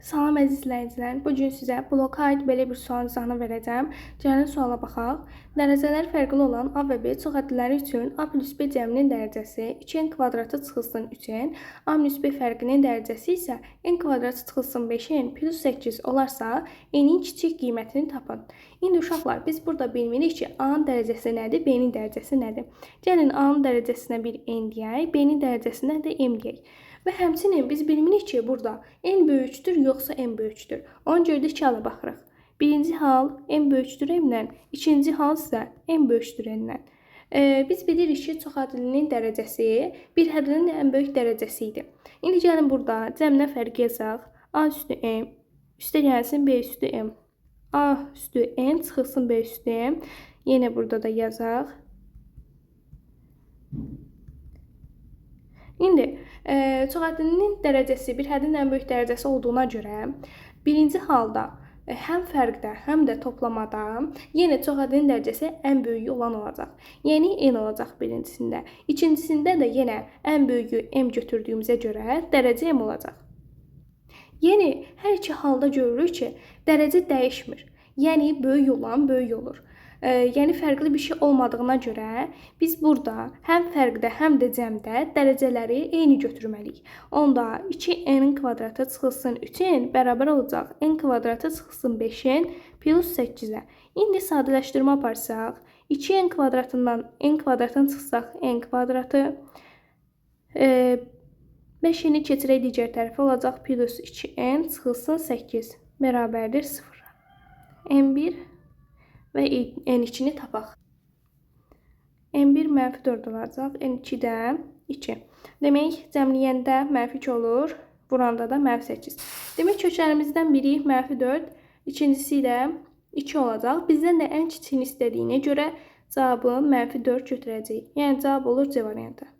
Salam əziz izləyicilər. Bu gün sizə bloka aid belə bir sual izahını verəcəm. Gəlin suala baxaq. Dərəcələri fərqli olan A və B çox hədliləri üçün A plus B cəminin dərəcəsi 2n kvadratı çıxılsın 3n, A minus B fərqinin dərəcəsi isə n kvadratı çıxılsın 5n plus 8 olarsa, n-in kiçik qiymətini tapın. İndi uşaqlar, biz burada bilmirik ki, A-nın dərəcəsi nədir, B-nin dərəcəsi nədir. Gəlin A-nın dərəcəsinə bir n deyək, B-nin dərəcəsinə də m deyək. Və həmçinin biz bilmirik ki, burada n böyükdür yoxsa m böyükdür. Ona görə də iki hala baxırıq. Birinci hal m böyükdür m-dən, ikinci hal isə m böyükdür n-dən. Biz bilirik ki, çox hədlinin dərəcəsi bir hədlinin ən böyük dərəcəsi idi. İndi gəlin burada cəmdən fərqi yazaq. A üstü m, üstə gəlsin B üstü m. A üstü n çıxılsın B üstü m. Yenə burada da yazaq. İndi çox hədlinin dərəcəsi bir həddin ən böyük dərəcəsi olduğuna görə birinci halda həm fərqdə, həm də toplamada yenə çox hədlinin dərəcəsi ən böyüyü olan olacaq. Yəni n olacaq birincisində. İkincisində də yenə ən böyüyü m götürdüyümüzə görə dərəcə m olacaq. Yəni hər iki halda görürük ki, dərəcə dəyişmir. Yəni böyük olan böyük olur. Yəni fərqli bir şey olmadığına görə biz burada həm fərqdə, həm də cəmdə dərəcələri eyni götürməliyik. Onda 2n kvadratı çıxılsın 3n bərabər olacaq n kvadratı çıxılsın 5n plus 8-ə. İndi sadələşdirmə aparsaq, 2n kvadratından n kvadratını çıxsaq n kvadratı, 5-ni keçirək digər tərəfə olacaq plus 2n çıxılsın 8 bərabərdir 0-a. n1 və n2-ni tapaq. n1 mənfi 4 olacaq, n2 də 2. Demək, cəmləyəndə mənfi 2 olur, vuranda da mənfi 8. Demək, köklərimizdən biri mənfi 4, ikincisi də 2 olacaq. Bizdən də ən kiçiyini istədiyinə görə cavabı mənfi 4 götürəcəyik. Yəni, cavab olur C variantı.